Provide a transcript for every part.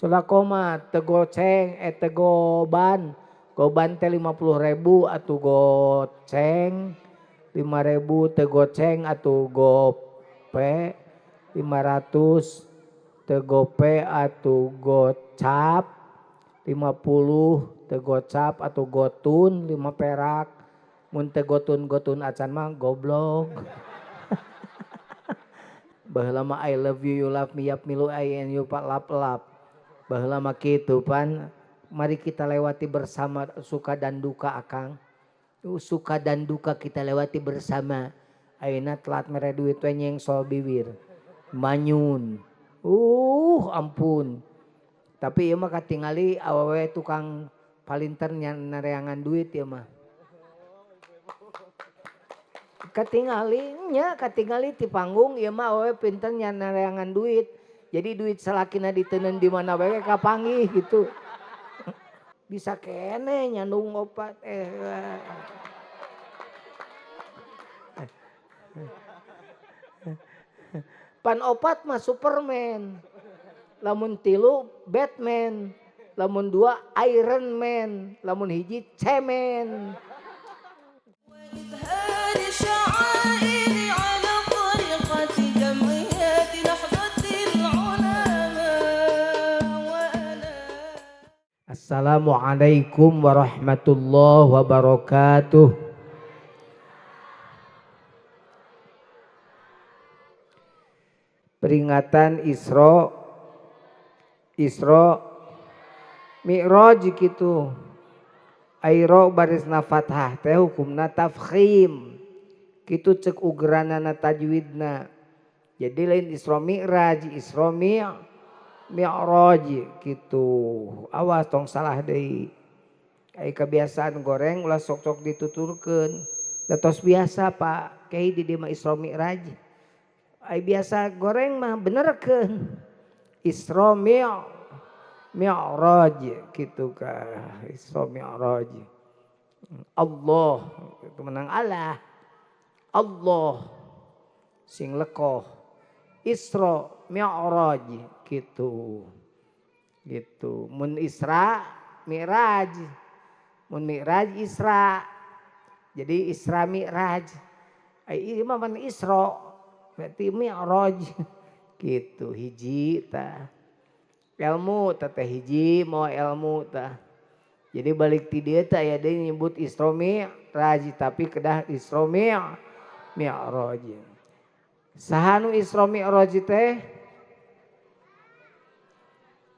Sodako mah teu goceng, teu goban. Goban teh 50.000 atuh goceng. 5.000 teu goceng atuh gope. 500 teu gope atuh gocap. 50 teu gocap atuh gotun 5 perak. Mun teu gotun-gotun acan mah goblok. Baheula mah I love you, you love me, yap milu I and you pak lap-lap. Baheula mah kitu pan. Mari kita lewati bersama suka dan duka akang. Suka dan duka kita lewati bersama. Ayeuna telat mere duit we nyengsol bibir. Manyun. Ampun. Tapi ieu mah katingali awewe tukang palinter nareangan duit ieu mah. Katingali nya, katingali ti panggung ieu mah awewe pinter nareangan duit. Jadi duit salakina diteundeun di mana wae kapanggih gitu. Bisa kene nyandung opat. Pan opat mah Superman. Lamun 3 Batman, lamun 2 Iron Man, lamun 1 Cemen. Assalamualaikum warahmatullahi wabarakatuh. Peringatan Isra Mi'raj kitu. Airo barisna fathah teh hukumna tafkhim. Kitu cek ugeranana tajwidna. Jadi lain Isra Mi'raj, Isra Mi'raj kitu. Awas tong salah deui. Ai kebiasaan goreng ulah sok-sok dituturkeun. Da tos biasa Pak, kiai di dieu mah Isra Mi'raj. Ai biasa goreng mah benerkeun. Isra Mi'raj gitu kah. Isra Mi'raj. Allah itu menang Allah. Allah sing lekoh. Isra Mi'raj gitu. Gitu. Mun Isra Mi'raj. Mun Mi'raj Isra. Jadi Isra Mi'raj. Ai ieu mah mun Isra berarti Mi'raj. Gitu hiji tah. Ilmu teh hiji mau ilmu tah. Jadi balik ti dieu teh aya deui nyebut Isra Mi'raj tapi kedah Isra Mi'raj. Saha nu Isra Mi'raj teh?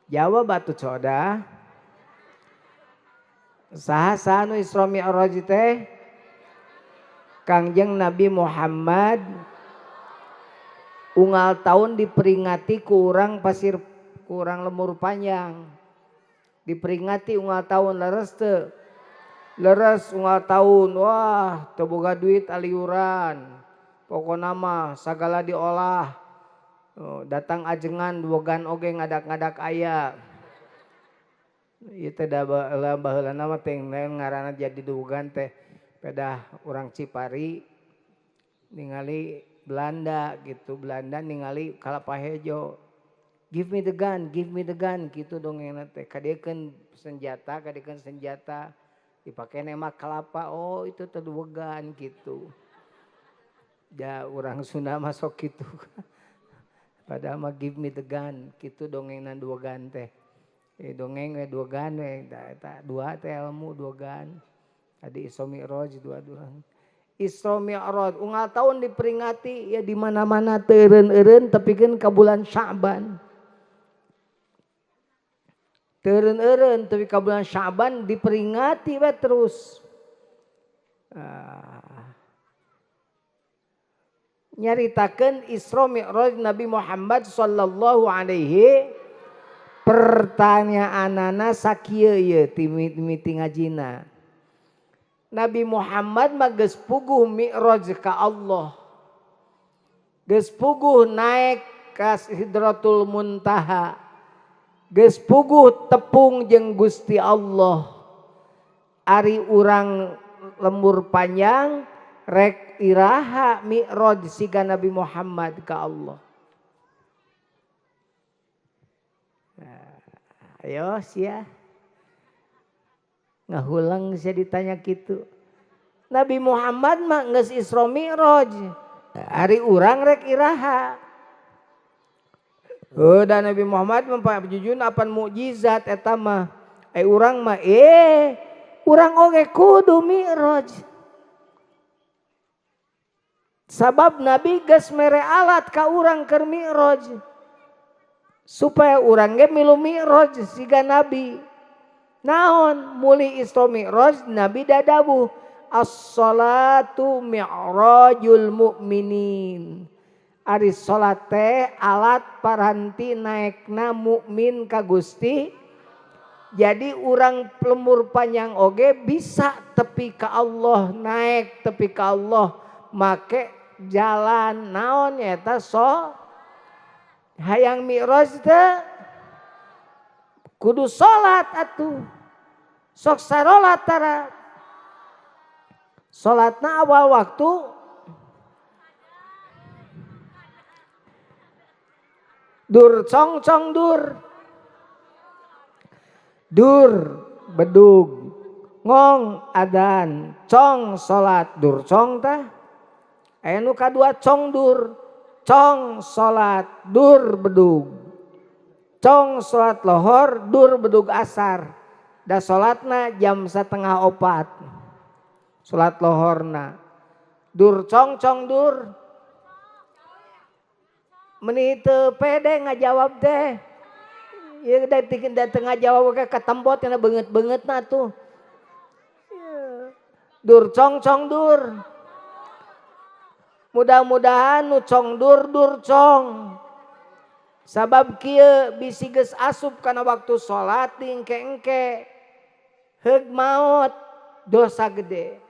Jawab atuh coda. Saha saha nu Isra Mi'raj teh? Kangjeng Nabi Muhammad unggal tahun diperingati ku urang pasir kurang lemur panjang. Diperingati unggal tahun leres teu? Leres unggal tahun. Wah, teu boga duit aliuran. Pokona mah sagala diolah. Oh, datang ajengan duogan oge ngadak-ngadak aya. Ieu teh da baheulana mah teh ngaranna jadi duogan teh pedah urang Cipari ningali Belanda gitu, Belanda ningali kalapa hejo. Give me the gun, give me the gun gitu dongengna teh. Kadiekeun senjata, kadiekeun senjata dipake nembak kelapa. Oh, itu teh duogan gitu. Ja urang Sunda mah sok kitu. Padahal mah give me the gun gitu dongengna duogan teh. Dongeng we duogan we eta dua teh ilmu duogan. Tadi Isra Mi'raj dua-dua. Isra Mi'raj unggal tahun diperingati ya di mana-mana teu eureun-eureun tepikeun ka bulan Sya'ban. Teu eureun-eureun tepi ka bulan Sya'ban diperingati we terus. Nyaritakeun Isra Mi'raj Nabi Muhammad sallallahu alaihi pertanyaanana sakieu ieu ti mimiti ngajina. Nabi Muhammad mah geus puguh mi'raj ka Allah. Geus puguh naik ka Sidratul Muntaha. Geus puguh tepung jeung Gusti Allah. Ari urang lembur panjang rek iraha mi'raj siga Nabi Muhammad ka Allah. Nah. Ayo sia. Ngahulang sia ditanya kitu. Nabi Muhammad mah geus Isra Mi'raj. Ari urang rek iraha. Dan Nabi Muhammad mah jujun apan mukjizat eta mah. Urang mah urang oge kudu mi'raj. Sabab Nabi geus mere alat ka urang keur mi'raj. Supaya urang ge milu mi'raj siga Nabi. Naon muli Isra Mi'raj Nabi dadabuh as-salatu mi'rajul mu'minin. Ari salat teh alat paranti naekna mukmin ka Gusti. Jadi urang lembur panjang oge bisa tepi ka Allah, naek tepi ka Allah make jalan naon eta so hayang mi'raj teh kudu salat atuh. Sok sarolat tara. Salatna awal waktu dur cong cong dur. Dur bedug ngong adan cong salat dur cong tah. Aya nu kadua cong dur, cong salat dur bedug. Cong salat lohor dur bedug asar. Da salatna jam 3:30. Salat lohorna. Dur cong cong dur. Meni teu pede ngajawab teh. Ieu da tengah jawab ke katembot cenah beungeut-beungeutna tuh. Dur cong cong dur. Mudah-mudahan nu cong dur dur cong. Sabab kieu bisi geus asup kana waktu salat diengke-engke. Heug maot dosa gede.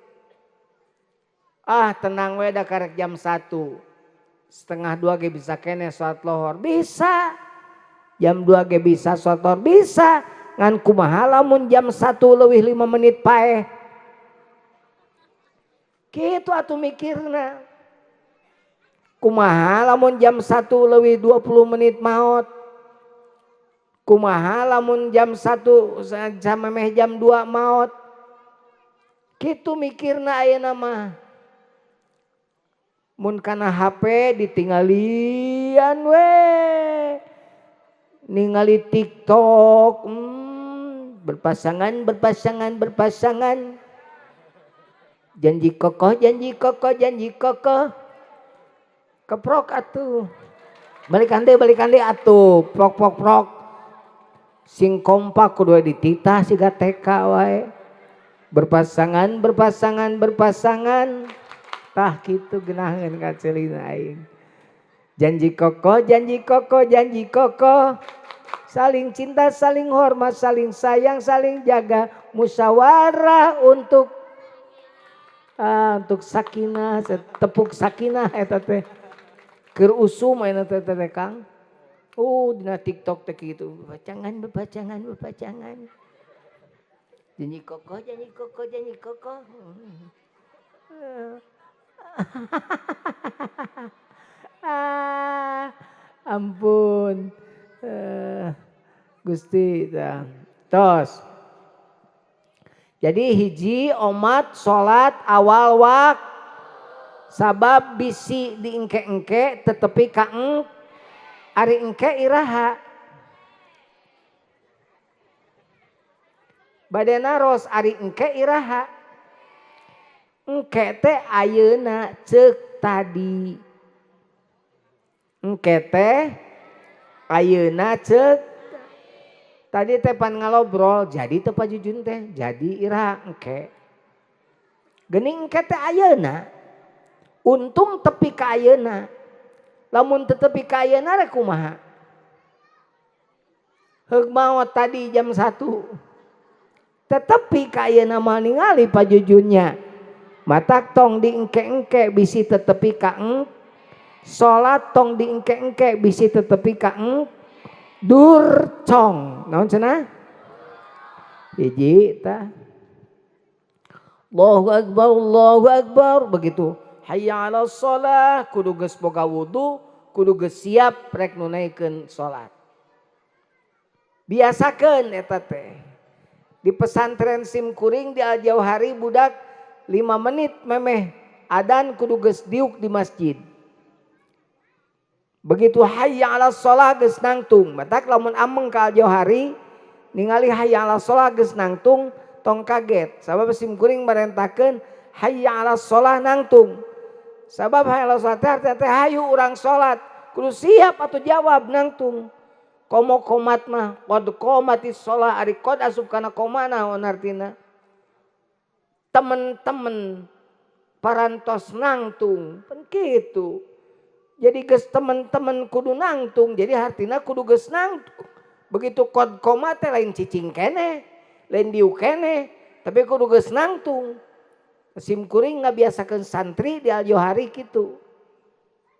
Ah tenang we da karek jam 1. 1:30 ge bisa keneh salat lohor. Bisa. Jam 2 ge bisa salat lohor. Bisa. Ngan kumaha lamun jam 1:05 paeh. Kitu atuh mikirna. Kumaha lamun jam 1:20 maot. Kumaha lamun jam 1 samemeh jam 2 maot. Kitu mikirna ayeuna mah. Mun kana HP ditinggalian we. Ningali TikTok, berpasangan berpasangan berpasangan. Janji kokoh janji kokoh janji kokoh. Keprok atuh. Balikan deui atuh, prok prok prok. Sing kompak kudu dititah siga TK wae. Berpasangan berpasangan berpasangan. Tah kitu geunaheun ka ceulina aing. Janji kokoh janji kokoh janji kokoh. Saling cinta, saling hormat, saling sayang, saling jaga, musyawarah untuk sakinah, tepuk sakinah eta teh. Keur usum ayeuna teh teh Kang. Dina TikTok teh kitu, bebacangan bebacangan bebacangan. Janji kokoh janji kokoh janji kokoh. Ampun. Gusti tos. Jadi hiji omat salat awal waktu sabab bisi diengke-engke tetepi ka ari engke iraha. Bade naros ari engke iraha. Engke teh ayeuna ceuk tadi. Engke teh ayeuna ceuk tadi teh pan ngalobrol jadi teu pajujun teh jadi iraha engke. Geuning engke teh ayeuna. Untung tepi ka ayeuna. Lamun teu tepi ka ayeuna rek kumaha? Heug maot tadi jam 1. Tetepi ka ayeuna mah ningali pajujunnya. Matak tong diengke-engke bisi tetepi ka engke. Salat tong diengke-engke bisi tetepi ka engke. Dur cong. Naon cenah? Hiji tah. Allahu akbar, Allahu akbar begitu. Hayya 'alas shalah kudu geus boga wudu, kudu geus siap rek nunaikeun salat. Biasakeun eta teh. Di pesantren simkuring di Al-Jauhari budak 5 menit memeh adan kudu geus diuk di masjid. Begitu hayya 'alas shalah geus nangtung. Matak lamun ameng ka Al-Jauhari ningali hayya 'alas shalah geus nangtung tong kaget. Sabab simkuring marentakeun hayya 'alas shalah nangtung. Sabab hayya 'alas shalah teh hayu urang salat kudu siap atuh jawab nangtung. Komo komat mah qad qomatis shalah ari qad asup kana koma naon artina. Temen-temen parantos nangtung pan kitu. Jadi geus temen-temen kudu nangtung, jadi hartina kudu geus nangtung. Begitu qad qomat teh lain cicing keneh, lain diuk keneh, tapi kudu geus nangtung. Simkuring ngabiasakeun santri di Al-Jauhari kitu.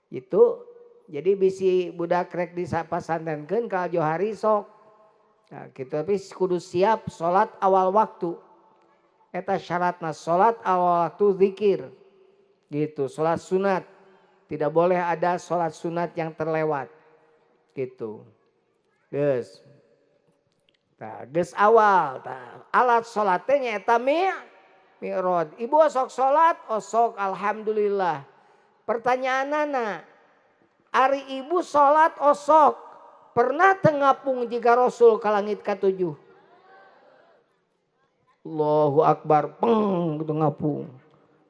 Gitu. Jadi bisi budak rek disapasantrenkeun ka Al-Jauhari sok. Nah, kitu tapi kudu siap salat awal waktu. Eta syaratna salat awal waktu zikir. Gitu, salat sunat. Tidak boleh ada salat sunat yang terlewat. Gitu. Geus. Tah, geus awal tah. Alat salat teh nyaeta mi'raj. Ibu osok salat, osok alhamdulillah. Pertanyaanana, ari ibu salat osok pernah teu ngapung jika Rasul ka langit ka-7? Allahu akbar, peng gitu ngapung.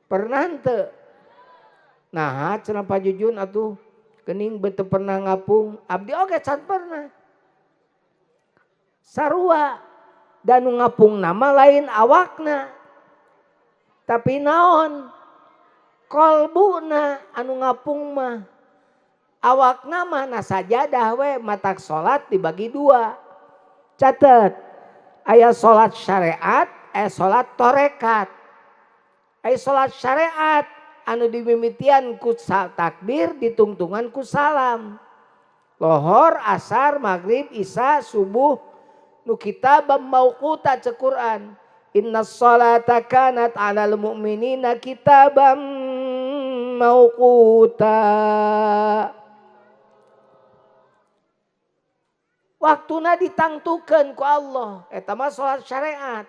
Pernah henteu? Nah, cenah Pak Jujun atuh geuning beuh pernah ngapung, abdi oge can pernah. Sarua da nu ngapung nama lain awakna. Tapi naon? Kolbuna anu ngapung mah. Awakna mah na sajadah we matak salat dibagi dua. Catet, aya salat syariat, aya salat torekat. Aya salat syariat anu dimimitian ku takbir ditungtungan ku salam. Lohor, asar, maghrib, isya, subuh nu kitabam mauquta cek Quran. Inna sholata kanat 'alal mu'minina kitabam mauquta. Waktuna ditangtukeun ku Allah. Eta mah salat syariat.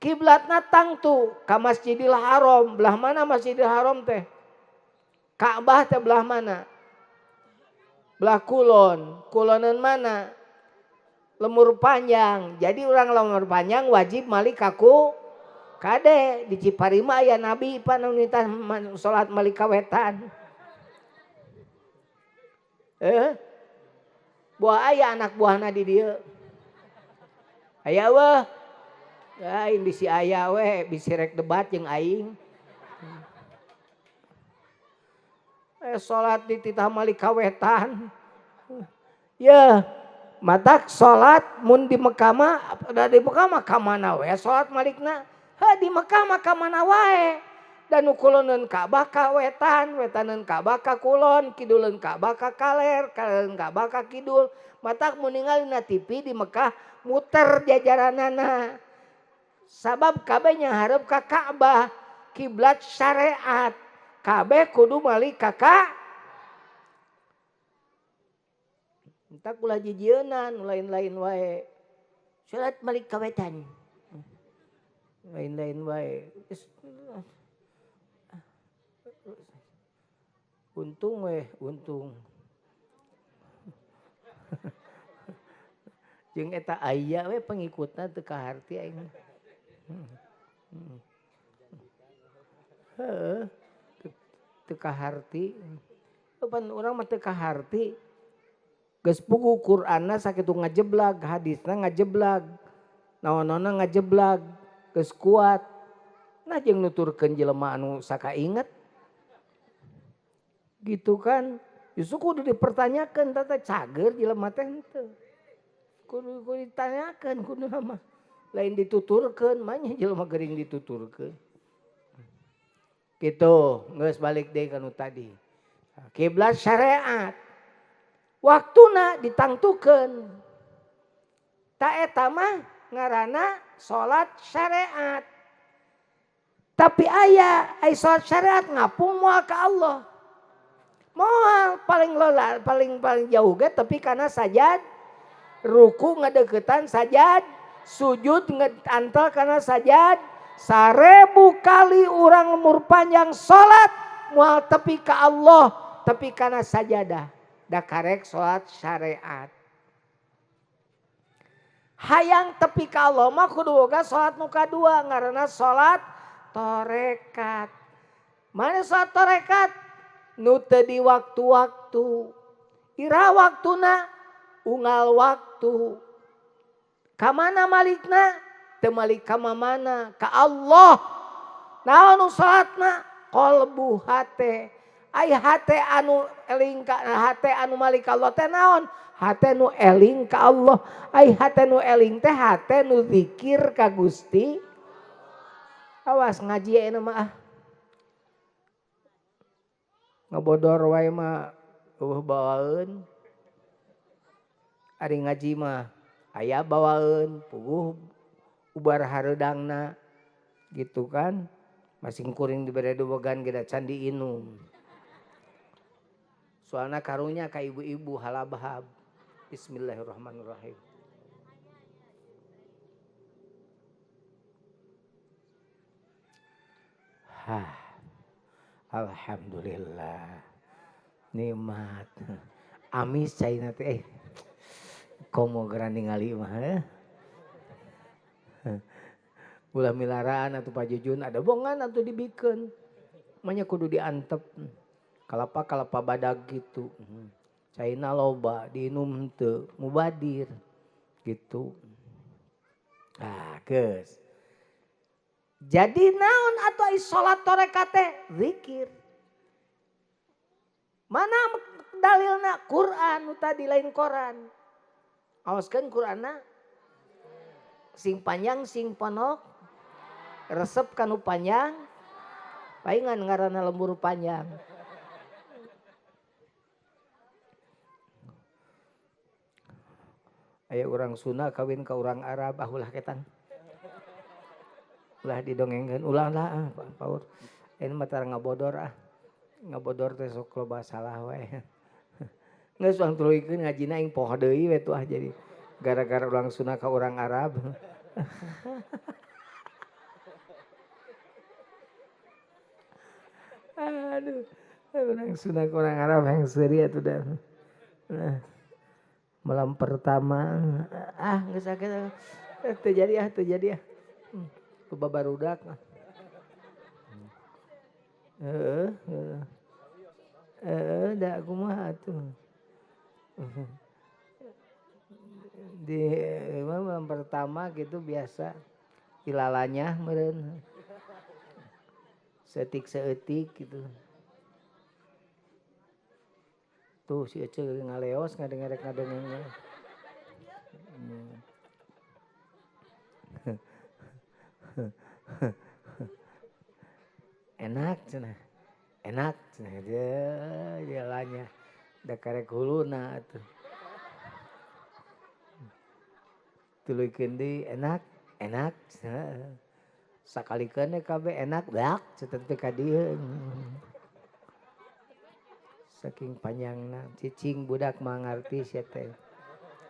Kiblatna tangtu ka Masjidil Haram. Belah mana Masjidil Haram teh? Ka'bah teh belah mana? Belah kulon. Kulonan mana? Lemur panjang. Jadi orang lemur panjang wajib malik kaku kade. Di Ciparima aya nabi panunita salat malik kawetan. Buah aya anak buahna di dieu. Aya weh. Aing bisi aya we, bisi rek debat jeung aing. Salat di titah malik kawetan. Yeuh, matak salat mun di Mekah mah, da di Mekah mah ka mana we salat malikna? Heuh di Mekah mah ka mana wae. Dan nu kuloneun Ka'bah ka wetan, wetaneun Ka'bah ka kulon, kiduleun Ka'bah ka kaler, kalereun Ka'bah ka kidul. Matak mun ningali na TV di Mekah muter jajaranana. Sabab kabeh nyahareup ka Ka'bah, kiblat syariat. Kabeh kudu malik ka Ka'bah. Entak ulah jijienan, lain-lain wae. Salat malik ka wetan. Lain-lain wae. Untung weh, untung. Jeung eta aya we pengikutna teu kaharti aing. Heeh. Teu kaharti. Pan urang mah teu kaharti. Geus puguh Qur'anna sakitu ngajeblag, hadisna ngajeblag, naon-naonna ngajeblag, geus kuat. Nah jeung nuturkeun jelema anu sakainget. Gitu kan, justru kudu dipertanyakan, tata cager jelema teh henteu. Kudu ditanyakan, kudu mah lain dituturkeun, mah nya jelema geuring dituturkeun. Gitu, geus balik deui ka nu tadi. Kiblat syariat. Waktuna ditangtukeun. Ta eta mah ngaranna salat syariat. Tapi aya ai salat syariat ngapung moal ka Allah. Moal paling lelah, paling jauh ge tapi karena sajad. Ruku ngadeukeutan sajad, sujud ngantel kana sajad. 1000 kali urang lemur panjang salat moal tepi ka Allah, tepi kana sajadah. Da karek salat syariat. Hayang tepi ka Allah mah kudu boga salat nu kadua ngaranna salat tarekat. Mana salat tarekat? Nu teu di waktu-waktu. Iraha waktuna? Unggal waktu. Ka mana malikna? Teu malik ka mamana? Ka Allah. Naon nu salatna? Qalbu hate. Ai hate anu eling ka hate anu malik ka Allah teh naon? Hate nu eling ka Allah. Ai hate nu eling teh hate nu zikir ka Gusti. Awas ngaji ayeuna mah ah. Ngabodor wae mah eueuh bawaeun. Ari ngaji mah aya bawaeun, puguh ubar hareudangna gitu kan. Masing kuring dibere duwegan ge da can diinum. Soalna karunya ka ibu-ibu halabhab. Bismillahirrahmanirrahim. Hah. Alhamdulillah. Nikmat. Amis caina teh. Komo geura ningali mah. Ulah milaraan atuh Pak Jujun ada bongan atuh dibikeun. Manya kudu diantep. Kalapa-kalapa badag gitu. Caina loba diinum henteu mubadir gitu. Ah, geus. Jadi naon atuh ai salat tarekat teh? Zikir. Mana dalilna? Quran nu tadi lain koran. Awaskeun Qur'anna sing panjang sing ponok. Resep kanu panjang. Paingan ngaranna lembur panjang. Aya urang Sunda kawin ka urang Arab, ah ulah ketang. Ulah didongengkeun, ulah lah ah paur. Ini mah tara ngabodor ah. Ngabodor teh sok loba salah wae. Geus urang tuluykeun ngajina aing poho deui we tuh ah jadi gara-gara urang Sunda ka urang Arab. Aduh, urang Sunda ka urang Arab yang seuri atuh da. Nah. Malam pertama ah geus sakit teu jadi ah teu jadi ah. Loba barudak. Heeh, heeh, da kumaha atuh. Di malam pertama gitu biasa ilalanya meureun. Setik-seeutik gitu. Tuh si Ece ngaleos ngadengerek ngadengengnya. Enak cenah. Enak cenah jalannya. Da karek huluna atuh. Tuluykeun deui enak, enak cenah. Sakalikeun we kabeh enak dak cenah teh ka dieu. Saking panjangna cicing budak mah ngarti sia teh.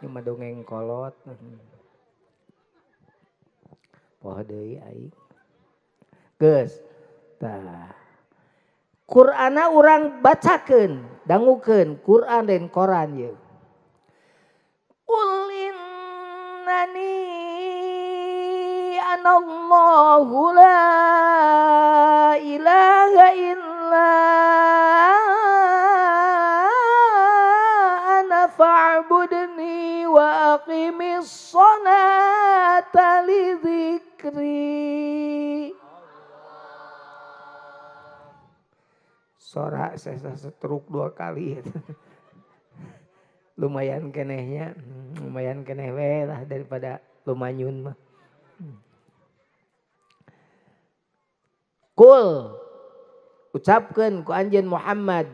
Ieu mah dongeng kolot. Poho deui aing. Geus. Tah. Qur'anna urang bacakeun, dangukeun Qur'an dan Koran ieu. Qul innani anallahu la ilaha illa ana fa'budni wa aqimis sholata li dzikri. Sora saya setruk 2 kali. Lumayan kenehnya, lumayan keneh we lah daripada lumanyun mah. Kul ucapkeun ku anjeun Muhammad,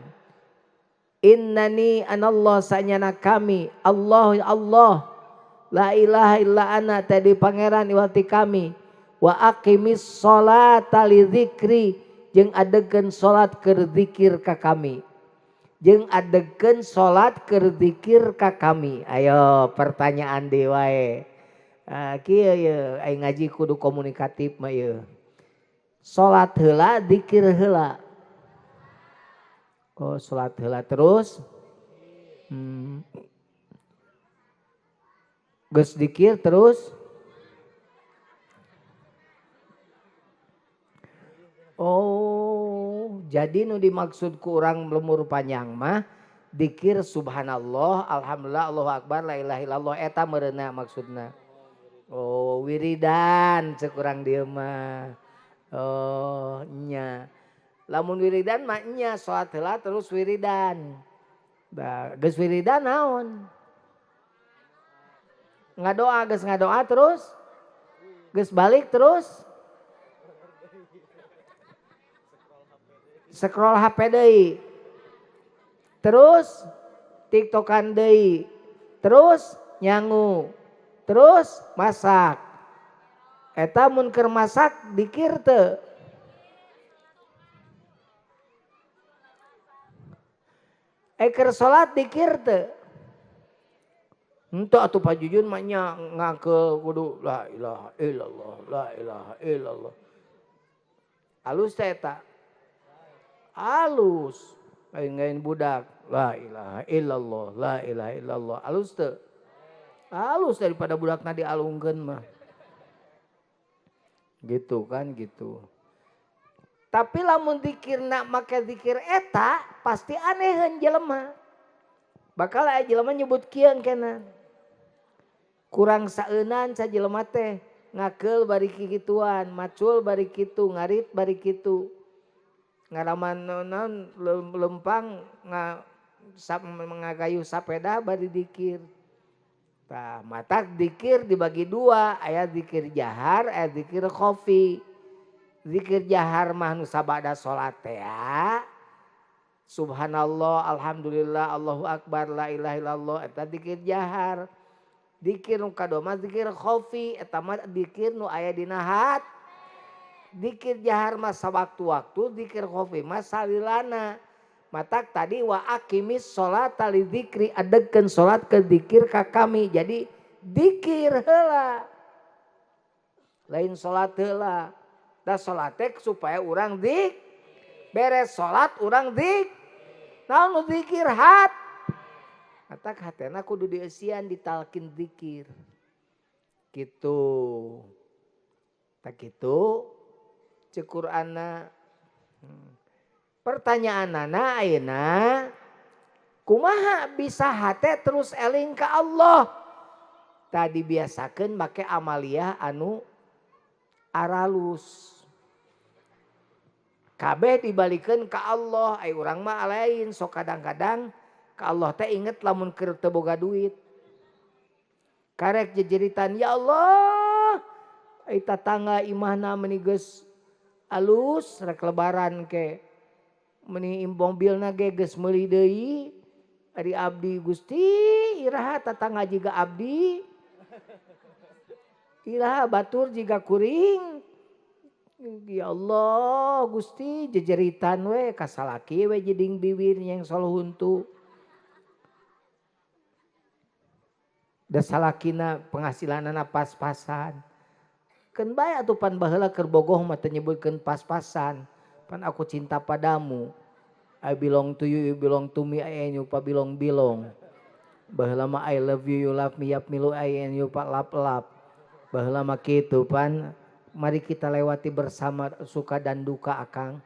innani anallah sanyana kami, Allah Allah, la ilaha illa ana tadi pangeran iwati kami, wa aqimis sholata li dzikri jeung adegeun salat keur zikir ka kami. Jeung adegkeun salat keur zikir ka kami. Ayo pertanyaan deui wae. Kieu ye ai ngaji kudu komunikatif mah ieu. Salat heula zikir heula. Oh salat heula terus. Geus zikir terus. Oh, jadi nu dimaksud ku urang lemur panjang mah dikir subhanallah, alhamdulillah, Allahu akbar, la ilaha illallah eta meureunna maksudna. Oh, wiridan cek urang dieu mah. Oh, nya. Lamun wiridan mah nya salat heula terus wiridan. Bah, geus wiridan naon? Ngadoa, geus ngadoa terus geus balik terus scroll HP deui. Terus TikTokan deui. Terus nyangu. Terus masak. Eta mun keur masak dikir teu? Keur salat dikir teu? Henteu atuh Pak Jujun mah nya ngakeul kudu la ilaha illallah, la ilaha illallah. Alus teh eta. Alus. Aing budak la ilaha illallah, la ilaha illallah. Alus teu? Alus daripada budakna dialungkeun mah. Gitu kan gitu. Tapi lamun zikirna make zikir eta pasti aneheun jelema. Bakal aya jelema nyebut kieu engkena. Kurang saeunan sajelema teh ngakeul bari kikituan, macul bari kitu, ngarit bari kitu. Ngalaman naon lempang ngagayuh sapeda bari dikir. Tah matak dikir dibagi dua, aya zikir jahar, aya zikir khofi. Zikir jahar mah nu sabada salat teh. Subhanallah, alhamdulillah, Allahu akbar, la ilaha illallah eta zikir jahar. Dikir nu kadua mah zikir khofi, eta mah dikir nu aya dina hat. Dikir jahar mah sawaktu-waktu, dikir khofi mah salilana. Matak tadi wa aqimis sholata li dzikri, adegkeun salat ke dikir ka kami. Jadi dikir heula. Lain salat heula. Da salat teh supaya urang dik beres salat urang dik. Naon nu zikir hat. Matak hatena kudu dieusian ditalkin zikir. Gitu. Tak kitu ceuk Qur'anna. Pertanyaanana ayeuna kumaha bisa hate terus eling ka Allah? Tadi biasakeun make amaliyah anu aralus. Kabeh dibalikeun ka Allah, ai urang mah lain sok kadang-kadang ka Allah teh inget lamun keur teu boga duit. Karek jejeritan ya Allah, ai tatangga imahna meuni geus alus rek lebaran ke. Meni mobilna ge geus meuli deui ari abdi Gusti iraha tatangga jiga abdi iraha batur jiga kuring ya Allah Gusti jejeritan we ka salaki we jeding biwir yang sol huntu da salakina penghasilanana pas-pasan keun bae atuh pan baheula keur bogoh mah teu nyebutkeun pas-pasan. Pan aku cinta padamu, I belong to you, you belong to me, I and you pa belong belong. Baheula mah I love you, you love me, yap milu I and you pa lap lap. Baheula mah kitu pan, mari kita lewati bersama suka dan duka akang.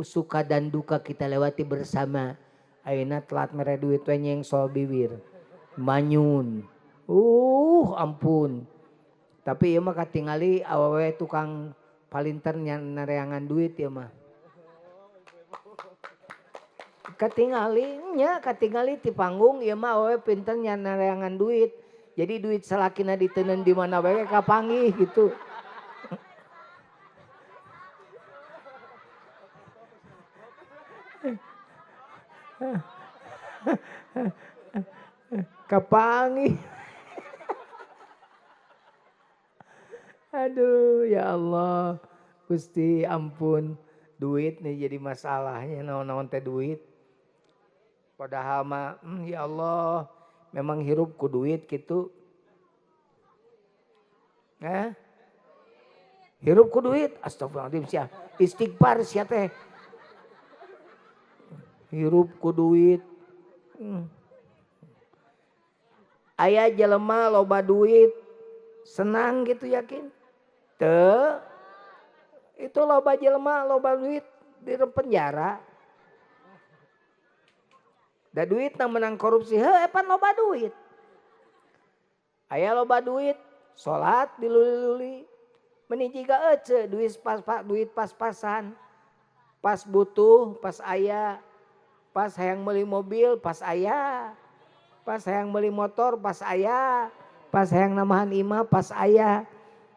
Suka dan duka kita lewati bersama. Ayeuna telat mere duit we nyengsol bibir. Manyun. Ampun. Tapi ieu mah katingali awewe tukang palinter nareangan duit ya mah. Katingali nya, katingali ti panggung ieu mah awewe pinter nareangan duit. Jadi duit salakina diteundeun di mana wae kapanggih gitu. Kapanggih. Aduh ya Allah, Gusti ampun, duit nih jadi masalahnya, naon-naon teh duit. Padahal mah ya Allah, memang hirup ku duit gitu. Hirup ku duit, astagfirullahaladzim sia. Istighfar sia teh. Hirup ku duit. Aya jelema loba duit, senang gitu yakin? Teu. Itu loba jelema loba duit di penjara. Da duitna menang korupsi, heuh pan loba duit. Aya loba duit, salat diluli-luli. Meni jiga ece duit pas duit pas-pasan. Pas butuh, pas aya. Pas hayang meuli mobil, pas aya. Pas hayang meuli motor, pas aya. Pas hayang nambahan imah, pas aya.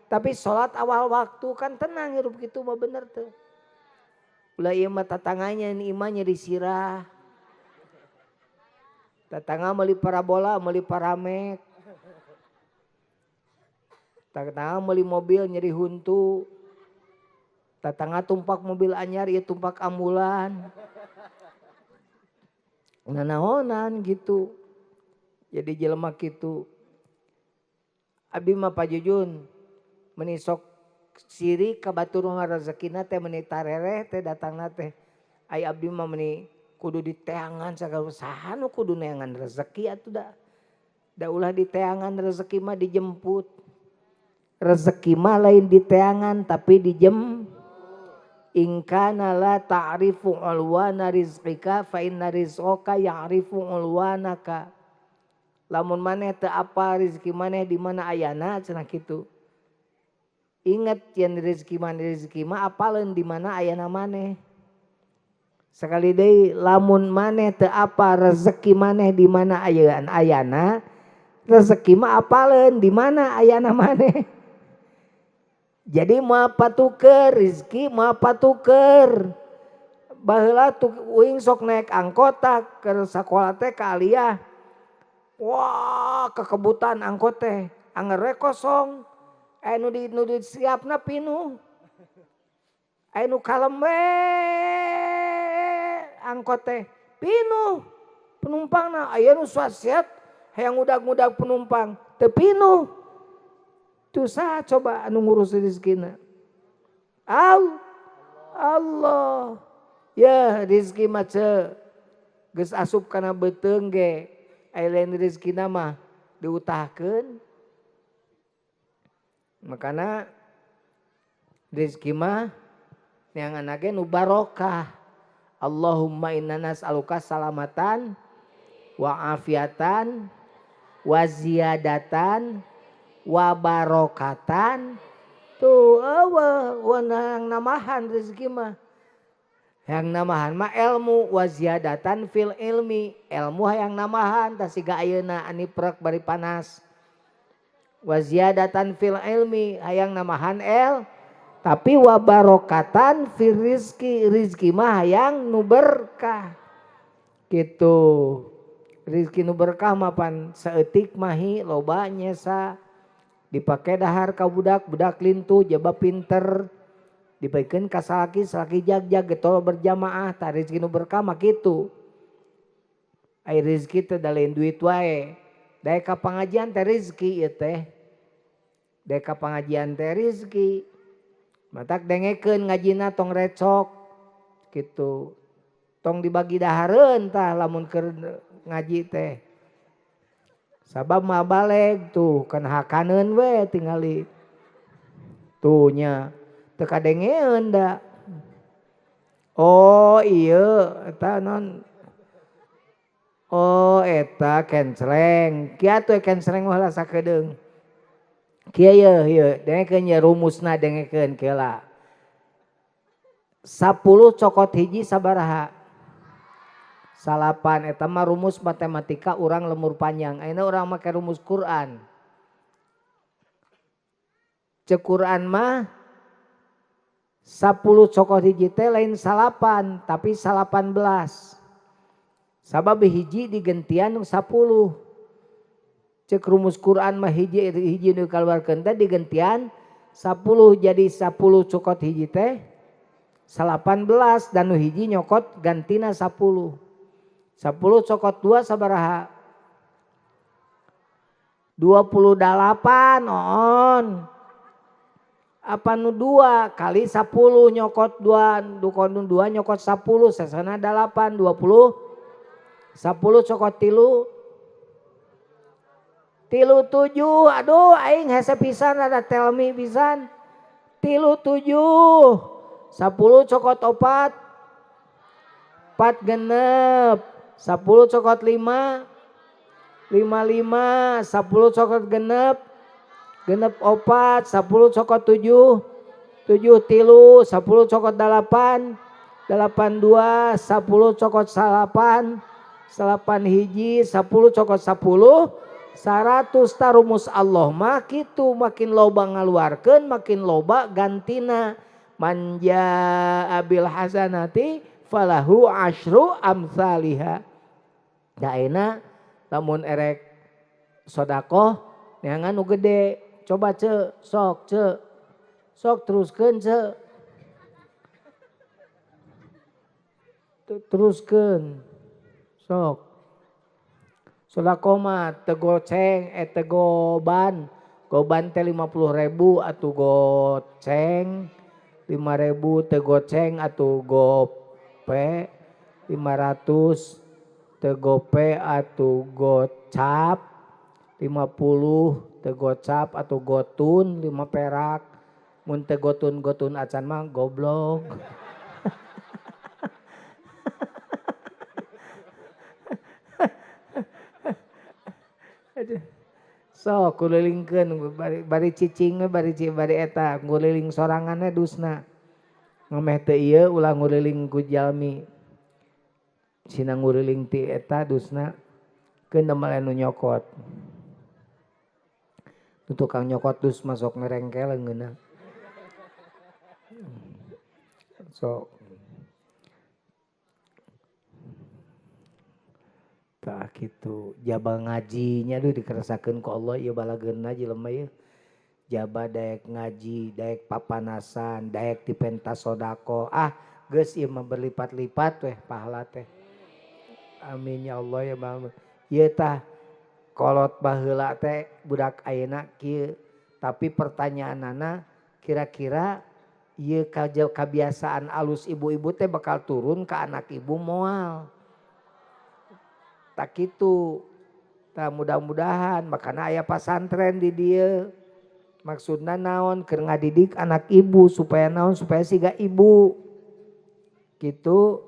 Tapi salat awal waktu kan tenang hirup kitu mah bener teu. Ulah ieu mah tatanganya imah nyeri sirah. Tetangga meuli parabola, meuli paramek. Tetangga meuli mobil nyeri huntu. Tetangga tumpak mobil anyar, ieu tumpak ambulan. Nanaonan gitu. Jadi jelema kitu. Abdi mah Pak Jujun meni sok sirik ka batur rezekina teh meni tarereh teh datangna teh. Ai abdi mah meni kudu diteangan sagala saha nu kudu neangan rezeki atuh da. Da ulah diteangan rezeki mah dijemput. Rezeki mah lain diteangan tapi dijem. In kana la ta'rifu ulwana rizqika fa inna rizqaka ya'rifu ulwanaka. Lamun maneh teu apal rezeki maneh di mana ayana cenah kitu. Ingat yen rezeki maneh rezeki mah apaleun di mana ayana maneh. Sekali deui lamun maneh teu apal rezeki maneh di mana ayana, rezeki mah apaleun di mana ayana maneh. Jadi moal patuker rezeki moal patuker. Baheula tuh uing sok naik angkot keur sakola teh ka Aliyah. Wah, kekebutan angkot teh, anger we kosong. Aya nu di nu disiapna pinuh. Aya nu kalem we angkot teh pinuh penumpangna, aya nu suasiat hayang ngudag-ngudag penumpang teu pinuh. Tuh saha coba anu ngurus rezekina? Allah. Ya rezeki mah ceu geus asup kana beuteung ge aya lain rezekina mah diutahkeun. Makana rezeki mah neangan ge nu barokah. Allahumma inna nas'aluka salamatan wa afiatan wa ziyadatan wa barokatan. Tuh eueuh yang namahan rezeki mah. Yang namahan mah ilmu wa ziyadatan fil ilmi. Ilmu hayang namahan tah siga ayeuna ani prek bari panas. Wa ziyadatan fil ilmi hayang namahan el tapi wa barokatan fil rizki. Rizki mah hayang nu berkah gitu. Rizki nu berkah mah pan saeutik mahi loba nyesa dipake dahar ka budak, budak lintuh jaba pinter dibaikeun ka salaki, salaki jag-jag getol berjamaah. Tah rezeki nu berkah mah kitu. Ai rezeki teh da lain duit wae. Daek ka pangajian teh rezeki ieu teh. Daek ka pangajian teh rezeki. Matak dengekeun ngajina tong recok gitu. Tong dibagi dahareun tah lamun keur ngaji teh. Sabab mah baleg tuh kan hakaneun we tingali. Tuh nya teu kadengeun da. Oh iya eta non. Oh eta kenceleng. Kieu atuh kenceleng mah lah sakedeung. Kieu yeuh ieu dengekeun ye rumusna dengekeun keula. 10 cokot hiji sabaraha? 9. Eta mah rumus matematika urang lemur panjang. Ayeuna urang make rumus Quran. Ceuk Quran mah 10 cokot hiji teh lain 9 tapi 18. Sabab hiji digentian 10. Cek rumus Quran mah hiji hiji nu kaluarkeun teh digentian 10 jadi 10 cokot hiji teh 18 dan nu hiji nyokot gantina 10. 10 cokot 2 sabaraha? 28 on. Apa nu 2 kali 10 nyokot 2, dukon 2 nyokot 10, sesana 8, 20. 10 cokot 3. 3 7, aduh aing hese pisan ada telmi pisan. 3 7, 10 cokot 4, 4 genep, 10 cokot 5, 5 5, 10 cokot genep, genep 4, 10 cokot 7, 7 3, 10 cokot 8, 8 2, 10 cokot 8, 8 hiji, 10 cokot 10, 100. Tarumus Allah mah kitu, makin loba ngaluarkeun makin loba gantina. Man jaa bil hasanati falahu asyru amsaliha. Da ayeuna lamun erek sedekah neangan nu gede, coba ce, sok ce, sok teruskeun ce, teruskeun sok. Sedekah mah teu goceng, teu goban. Goban teh 50.000 atuh goceng, 5.000 teu goceng atuh gope, 500 teu gope atuh gocap, 50 teu gocap atuh gotun 5 perak. Mun teu gotun-gotun acan mah goblok. So kulilingkeun bari cicing bari bari eta nguliling soranganna dusna. Ngameh teu ieu ulah nguliling ku jalmi. Sina nguriling ti eta dusna keun damel anu nyokot. Nu tukang nyokot dus masuk ngerengkel ngeunah. So tah kitu jaba ngajinya duh dikeresakeun ku Allah ieu balageunna jelema ieu. Jaba daek ngaji, daek papanasan, daek dipentas sedekah. Ah, geus ieu mah berlipat-lipat weh pahala teh. Amin ya Allah ya Bang. Ieu tah kolot baheula teh budak ayeuna kieu. Tapi pertanyaanana kira-kira ieu kabiasaan alus ibu-ibu teh bakal turun ke anak ibu moal. Tak kitu. Tah mudah-mudahan makana aya pasantren di dieu. Maksudna naon keur ngadidik anak ibu supaya naon supaya siga ibu. Kitu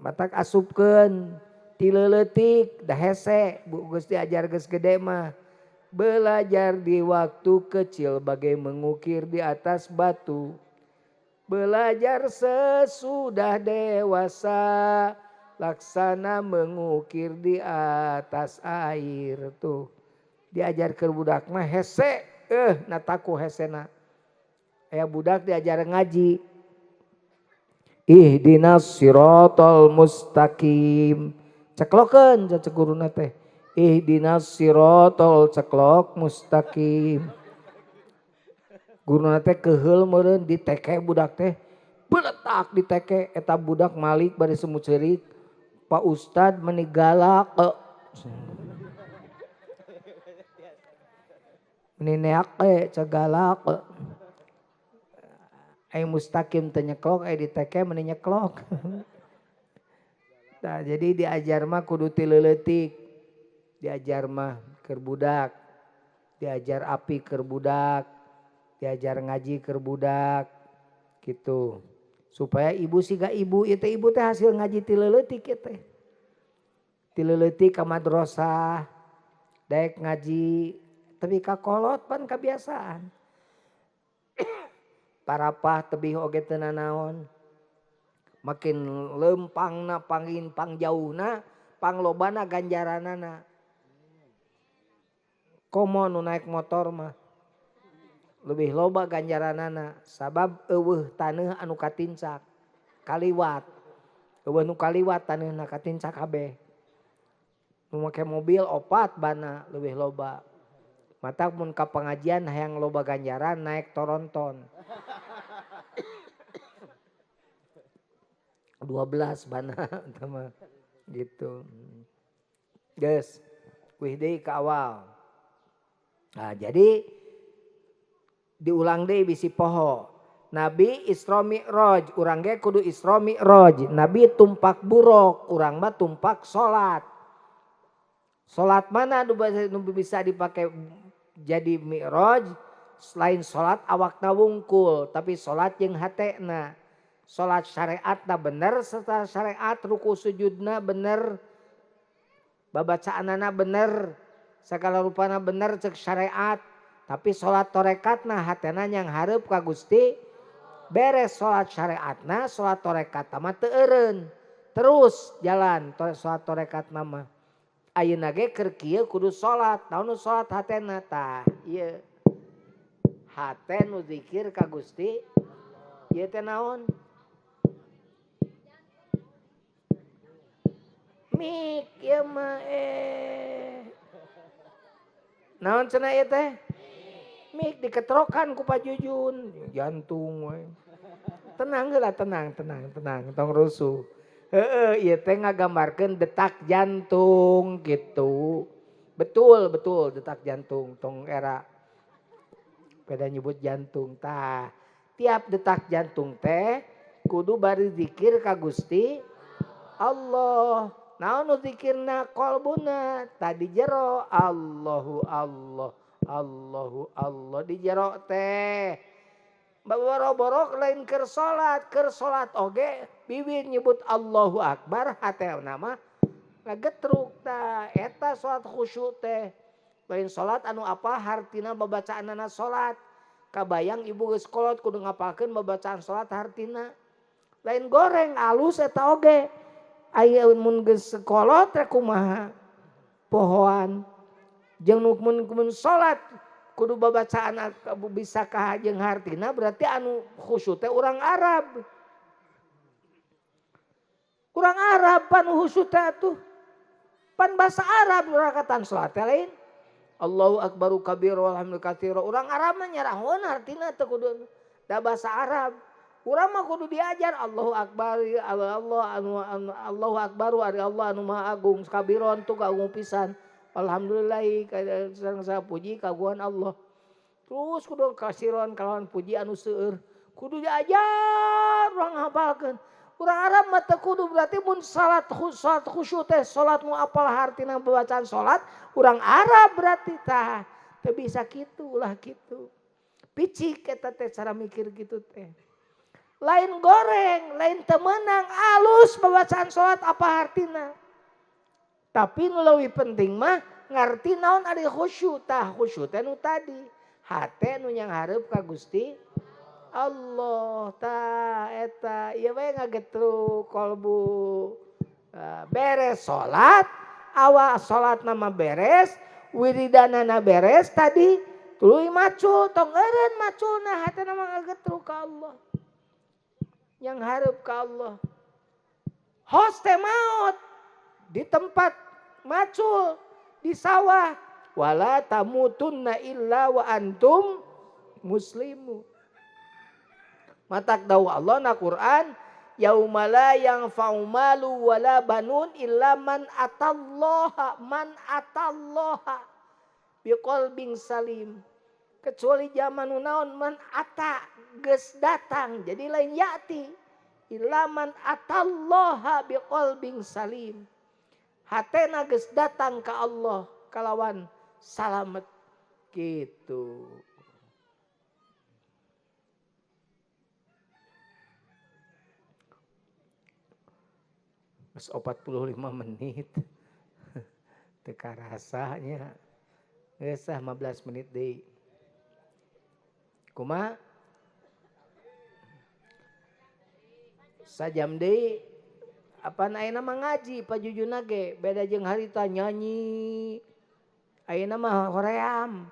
matak asupkeun ti leuletik da hese bu geus diajar geus gede mah. Belajar di waktu kecil bagai mengukir di atas batu. Belajar sesudah dewasa laksana mengukir di atas air tuh. Diajar ke budak mah hese, nataku hesena. Aya budak diajar ngaji. Ihdinas siratal mustaqim. Ceklokeun cek guruna teh. Ihdinas siratal ceklok mustaqim. Guruna teh keheul meureun diteke budak teh. Beletak diteke eta budak malik bari semut ceurik. Pak Ustad meni galak. Meni neak cegalak. Ai mustaqim teh nyeklok, ai diteke meni nyeklok. Nah, jadi diajar mah kudu ti leuletik. Diajar mah keur budak. Diajar api keur budak. Diajar ngaji keur budak. Gitu. Supaya ibu siga ibu, ieu teh ibu teh hasil ngaji ti leuletik ieu teh. Ti leuletik ka madrasah, daek ngaji, tapi ka kolot pan kabiasaan. Parapah tebih oge teu nanaon. Makin lempangna pangin pangjauhna, panglobana ganjaranana. Komo nu naik motor mah lebih loba ganjaranana sabab eueuh taneuh anu katincak kaliwat. Eueuh nu kaliwat taneuhna katincak kabeh. Nu make mobil opat bana leuwih loba. Matak mun ka pengajian hayang loba ganjaran naik toronton. 12 bana eta mah. Gitu. Geus, kuih deui ka awal. Nah, jadi diulang deui bisi poho. Nabi Isra Mi'raj, urang ge kudu Isra Mi'raj. Nabi tumpak buruk, urang mah tumpak salat. Salat mana nu bisa dipakai jadi mi'raj? Selain salat awakna wungkul, tapi salat jeung hatena. Salat syariatna bener, serta syariat ruku sujudna bener, babacaanana bener, segala rupana bener cek syariat. Tapi salat torekatna hatena yang hareup ka Gusti. Beres salat syariatna, salat torekatna mah teu eureun. Terus jalan salat torekatna mah. Ayeuna ge keur kieu kudu salat, naon nu salat hatena tah ieu. Hate nu zikir ka Gusti ieu teh naon? Mik ieu mah Naon cenah ieu teh? Mik diketrokan ku Pak Jujun, jantung we. Tenang heula, tenang, tenang, tenang, tong rusuh. Heeh, ieu teh ngagambarkeun detak jantung gitu. Betul, betul detak jantung tong era. Beda nyebut jantung tah. Tiap detak jantung teh kudu bari zikir ka Gusti Allah. Naon nu zikirna qalbuna tadi jero Allahu Allah Allahu Allah di jero teh. Boro-borok lain keur salat oge bibir nyebut Allahu Akbar hatena mah ngagetruk tah eta salat khusyuk teh. Lain salat anu apa hartina babacaanana salat. Kabayang ibu geus kolot kudu ngapalkeun babacaan salat hartina. Lain goreng alus eta oge. Aya mun geus kolot rek kumaha pohoan. Jeung nu mun salat kudu babacaan bisa ka jeung hartina berarti anu khusyuk teh urang Arab. Urang Arab pan khusyuk teh atuh. Pan bahasa Arab rakatan salat teh lain. Allahu akbaru kabir walhamdulillah katsira. Urang Arab mah nyarahoan hartina teh kudu da bahasa Arab. Urang mah kudu diajar Allahu akbar Allah anu Allahu akbaru ari Allah anu maha agung kabiron tu kagung pisan. Alhamdulillah sareng saya puji kagungan Allah. Terus kudu kasiron kalawan puji anu seueur. Kudu diajar urang hafalkeun. Urang Arab mah teu kudu berarti mun salat khusyuk teh salat nu apal hartina bacaan salat urang Arab berarti tah teu bisa kitu ulah kitu. Picik eta teh cara mikir kitu teh. Lain goreng, lain teu meunang alus bacaan salat apa hartina. Tapi nu leuwih penting mah ngarti naon ari khusyuk tah khusyuk teh nu tadi. Hate nu nyanghareup ka Gusti Allah ta eta ieu we ngagetruk kolbu. Beres salat, awal salatna mah beres, wiridanana beres tadi tuluy macul tong eureun maculna hatena mah ngagetruk ka Allah. Yang hareup ka Allah. Hos teh maot di tempat macul di sawah wala tamutunna illa wa antum muslimun. Matak dawuh Allah na Quran yauma la yanfa'u malu wala banun illa man atallaha biqalbin salim. Kecuali zaman naon man ata geus datang jadi lain yati illa man atallaha biqalbin salim. Hatena geus datang ka Allah kalawan salamet gitu. Geus 45 menit. Teu karasanya. Geus 15 menit deui. Kumaha? Sajam deui. Apan ayeuna mah ngaji pajujuna ge beda jeung harita nyanyi. Ayeuna mah hoream.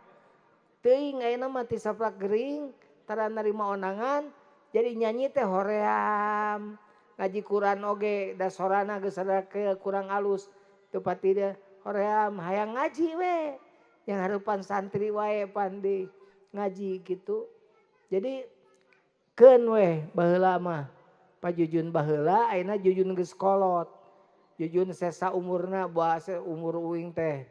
Teuing ayeuna mah ti saprak gering tara narima ondangan jadi nyanyi teh hoream. Ngaji Quran oge da sorana geus rada kurang alus teu pati dia hoream hayang ngaji we. Yang hareupan santri wae pandi ngaji gitu. Jadi keun we baheula mah. Pajujun baheula ayeuna jujun geus kolot. Jujun sesa umurna boa umur uing teh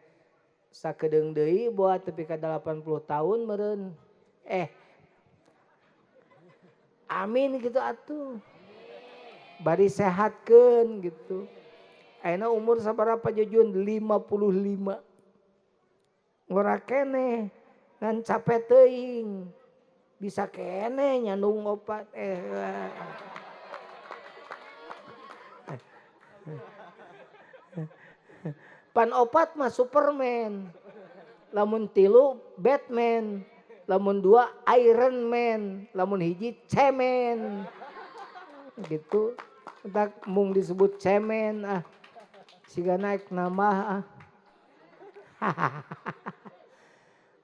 sakedeung deui boa tepi ka 80 tahun meureun. Amin gitu atuh. Bari sehatkeun gitu. Ayeuna umur sabaraha Jujun? 55. Ngora keneh ngan capek teuing. Bisa keneh nyandung opat Pan opat mah Superman, lamun 3 Batman, lamun 2 Iron Man, lamun 1 cemen, gitu. Tak mung disebut cemen ah, siga naik nambah ah.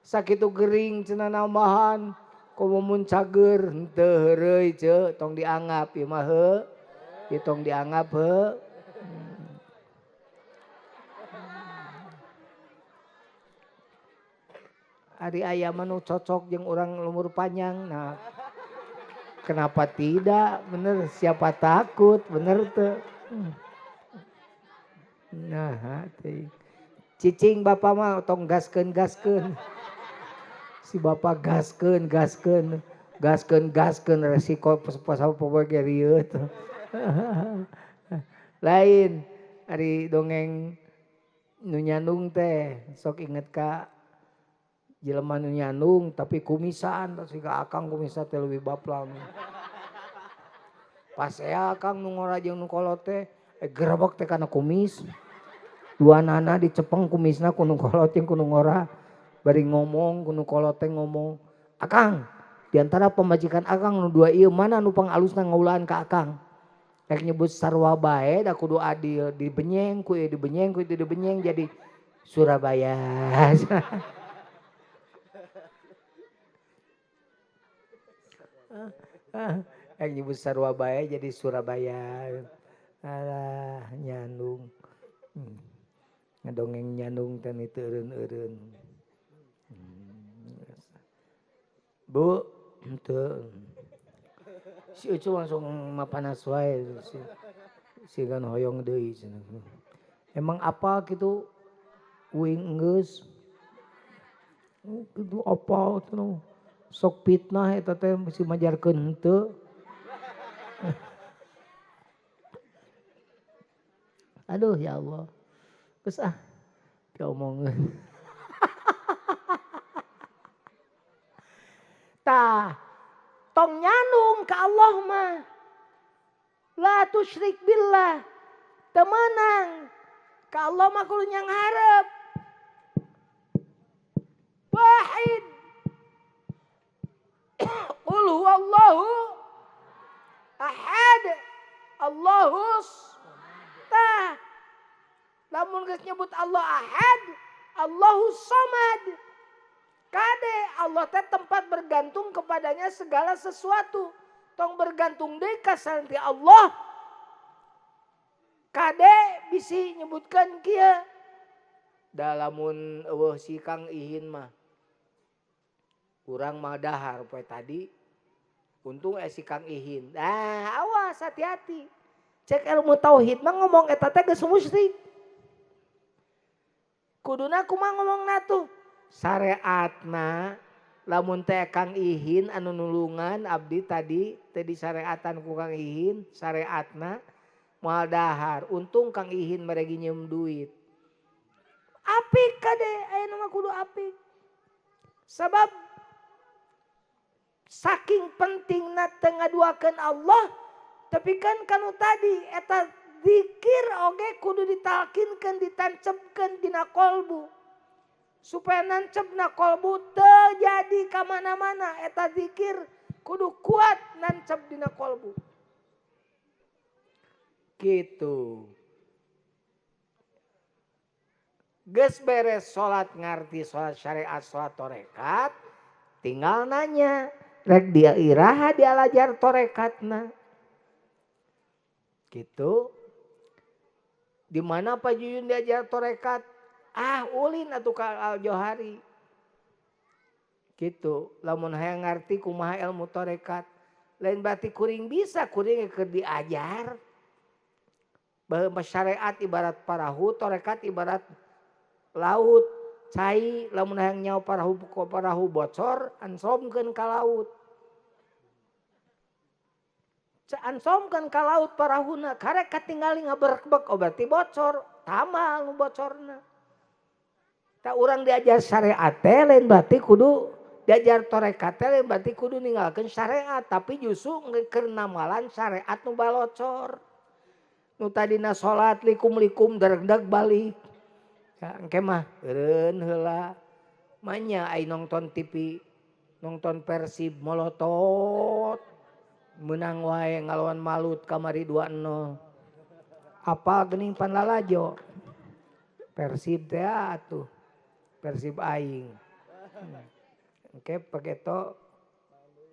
Sakitu gering cenah nambahan, komo mun cager henteu heureuy ceu, tong dianggap ieu mah heuh, ieu tong dianggap heuh. Ari aya mah nu cocok jeung urang lumur panjang. Nah, kenapa tidak? Bener, siapa takut? Bener teu? Nah, teuing. Cicing bapak mah tong gaskeun-gaskeun. Si bapak gaskeun, gaskeun, gaskeun, gaskeun resiko pasal popoe ge rieut. Lain ari dongeng nu nyandung teh sok inget ka jelema nu nyandung tapi kumisan siga akang kumisa teh leuwih baplang. Pas ea akang nu ngora jeung nu kolot teh gerebek teh kana kumis. Dua nana dicepeng kumisna ku nu kolot jeung ku nu ngora. Bari ngomong ku nu kolot teh ngomong, "Akang, di antara pamajikan akang nu dua ieu mana nu pangalusna ngaulaan ka akang?" Rek nyebut sarua bae da kudu adil, dibenyeng ku ieu dibenyeng ku itu dibenyeng jadi Surabaya. Yang nyebut sarua bae jadi Surabaya. Alah nyandung. Ngedongeng nyandung teh teu eureun-eureun. Bu, henteu. Si Ucu langsung mapanas wae si kan hoyong deui cenah. Emang apa kitu uing geus? Kitu apa cenah. Sok fitnah eta teh mesti majarkeun henteu. Aduh ya Allah. Geus ah diomongeun. Tah, tong nyandung ka Allah mah. La tusyrik billah. Teu meunang. Ka Allah mah kudu nyangharep. Wahid. Qul huwallahu ahad. Allahus. Tah. Lamun geus nyebut Allah ahad, Allahus samad. Kade Allah teh tempat bergantung kepadanya segala sesuatu. Tong bergantung deui ka santi Allah. Kade bisi nyebutkeun kieu. Da lamun eueuh si Kang Ihin mah urang mah dahar poe tadi. Untung si Kang Ihin. Nah, awas hati-hati. Cek ilmu tauhid mah ngomong eta teh geus musyrik. Kuduna kumaha ngomongna tuh? Syariatna lamun teh Kang Ihin anu nulungan abdi tadi teh disyariatan ku Kang Ihin, syariatna moal dahar. Untung Kang Ihin meregi nyeum duit. Apik kade ayeuna mah kudu apik. Sabab saking pentingna teu ngaduakeun Allah, tapi kan kanu tadi eta zikir oge kudu ditalkinkeun, ditancepkeun dina kolbu. Supaya nancepna kolbu teu jadi ka mana-mana, eta zikir kudu kuat nancep dina kolbu. Gitu. Geus beres salat ngarti salat syariat salat torekat, tinggal nanya rek dia iraha dialajar torekatna. Gitu. Di mana Pak Juyun diajar torekat? Ah, ulin atuh ka Al Johari. Gitu. Lamun hayang ngarti kumaha ilmu torekat, lain berarti kuring bisa, kuring keur diajar. Bahwa syariat ibarat parahu, tarekat ibarat laut. Cai lamun hayang nyaho parahu bocor, ansomkeun ka laut. Ansomkeun ka laut parahuna, karek katingali ngaberekbek, oh berarti bocor, tamal nu bocorna. Tah urang diajar syariat teh lain berarti kudu diajar tarekat teh lain berarti kudu ninggalkeun syariat, tapi justru keur namalan syariat nu balocor. Nu tadina salat likum-likum daregdeg balik. Ya, engke mah eureun heula. Manya ai nonton TV, nonton Persib molotot. Menang wae ngalawan Malut kamari 2-0. Apal geuning pan lalajo. Persib teh atuh. Persib aing. Engke pageto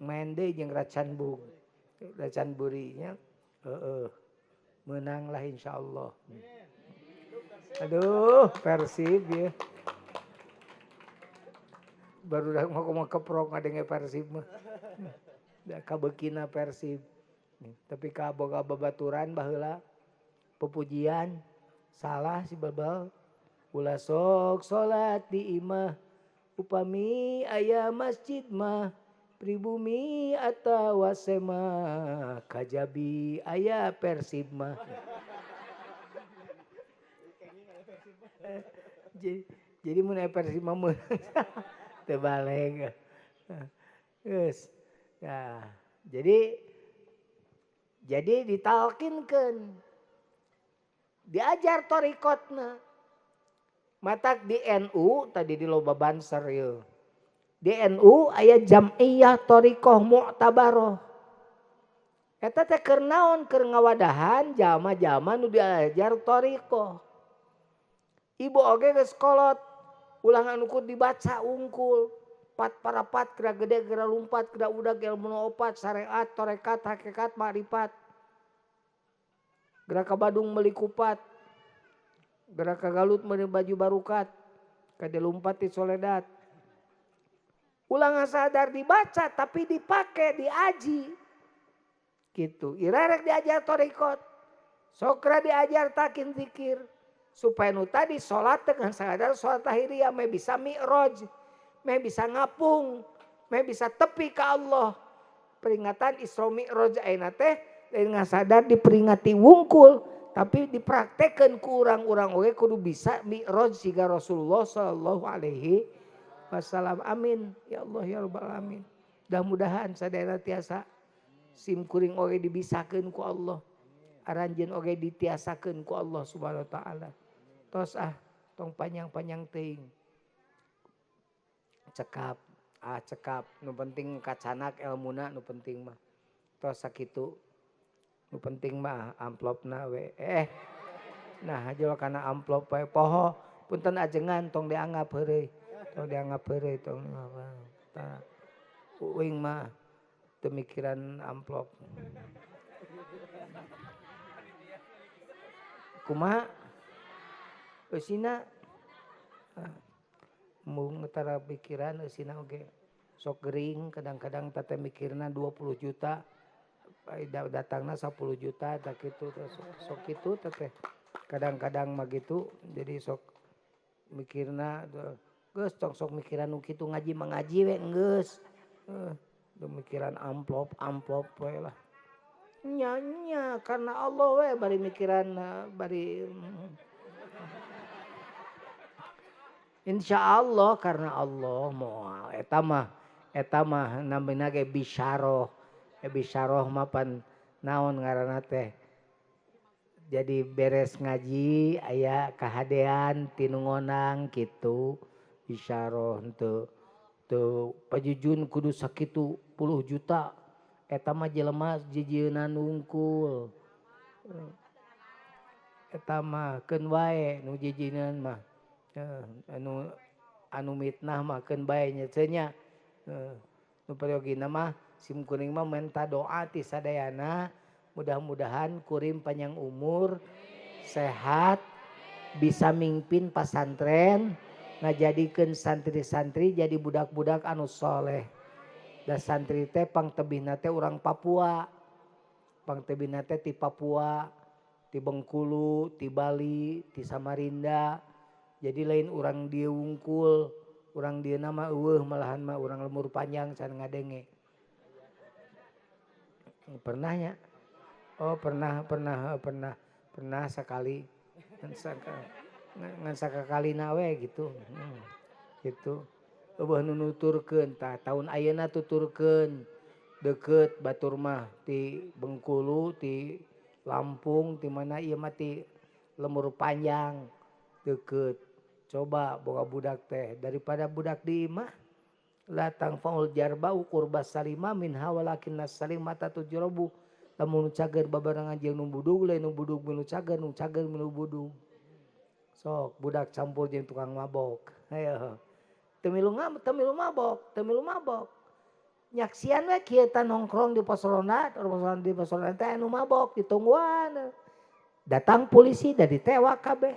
main deui jeung Racanbug. Racanburi nya. Heeh. Menang lah insyaallah. Aduh, Persib ya. Baru dah mau keprok ngadenge Persib mah. Da kabeukina Persib. Tapi kaboga babaturan baheula pepujian salah si babal. Ulah sok salat di imah upami aya masjid mah pribumi atawa semah kajabi aya Persib mah. Jadi mun aya Persib mah meunang teu baleg. Geus. Nah, jadi ditalkinkeun. Diajar torikotna. Matak di NU tadi di loba banser ieu. Di NU aya jam'iyah thariqah mu'tabaroh. Eta teh keur naon? Keur ngawadahan jalma-jalma nu diajar thariqah. Ibu oge geus kolot, ulah anu kudu dibaca unggul. Pat parapat geura gede geura lumpat geura udag ilmu nu opat syariat tarekat hakikat makrifat. Geura ka Badung meuli kupat. Geura ka Galut meuli baju barukat. Kade lumpat di Soledad. Ulah sadar dibaca tapi dipake diaji. Gitu. Ira rek diajar thariqat. Sokra diajar takin zikir. Supaya nu tadi salat teh ngan sadar salat tahiriyah meh bisa mi'raj, meh bisa ngapung, meh bisa tepi ka Allah. Peringatan Isra Mi'raj ayeuna teh lain sadar diperingati wungkul, tapi dipraktekeun ku urang-urang oge kudu bisa mi'raj siga Rasulullah sallallahu alaihi wasallam. Amin ya Allah ya rabbal alamin. Mudah-mudahan sadayana tiasa sim kuring oge dibisakeun ku Allah. Aranjeun oge ditiasakeun ku Allah Subhanahu wa taala. Tos ah tong panjang-panjang teuing. Cekap, ah cekap, nu penting kacanak elmuna nu penting mah. Tos sakitu. Nu penting mah amplopna we. Nah aja kana amplop we poho punten ajengan tong dianggap heureuy. Tong dianggap heureuy tong tah. Uing mah teu mikiran amplop. Kumaha? Eusina mung tara pikiran eusina oge sok gering kadang-kadang teh mikirna 20 juta datangna 10 juta tak kitu sok kitu teh kadang-kadang mah gitu jadi sok mikirna geus tong sok mikiran nu kitu ngaji mah ngaji we geus mikiran amplop amplop we lah nya nya karena Allah we bari mikiran bari insya Allah karena Allah moal eta mah namina ge bisyaroh bisyaroh mah pan naon ngaranna teh jadi beres ngaji aya kahadean tinu ngonang kitu bisyaroh henteu teu pajujun kudu sakitu puluh juta eta mah jelema jijieunana wungkul eta mah keun wae nu jijieunana mah anu mitnah mah keun bae nya teu nya nu periyogina mah sim kuring mah menta doa ti sadayana mudah-mudahan kuring panjang umur sehat bisa mingpin pasantren ngajadikeun santri-santri jadi budak-budak anu soleh. Da santri teh pangtebihna teh urang Papua. Pangtebihna teh ti Papua. Ti Bengkulu, ti Bali, ti Samarinda. Jadi lain urang dieu wungkul, urang dieu nama eueuh malahan mah urang Lemur Panjang can ngadenge. Pernah nya? Oh pernah pernah pernah pernah sekali. Ngan sakakalina we gitu. Gitu. Eueuh nu nuturkeun tah taun ayeuna tuturkeun deukeut batur mah ti Bengkulu, ti Lampung, ti mana ieu mah ti Lemur Panjang deukeut. Coba boga budak teh daripada budak di imah la tangfaul jarba ukur salima minha walakinnas salimata tujrabu. Lamun nu cager babarengan jeung nu budug lain nu budug nu cager, nu cager nu budug. Sok budak campur jeung tukang mabok. Hayo. Teu milu teu milu mabok, teu milu mabok. Nyaksian we kieu tah nongkrong di pos ronda, di pos ronda teh anu mabok ditungguan. Datang polisi da ditewak kabeh.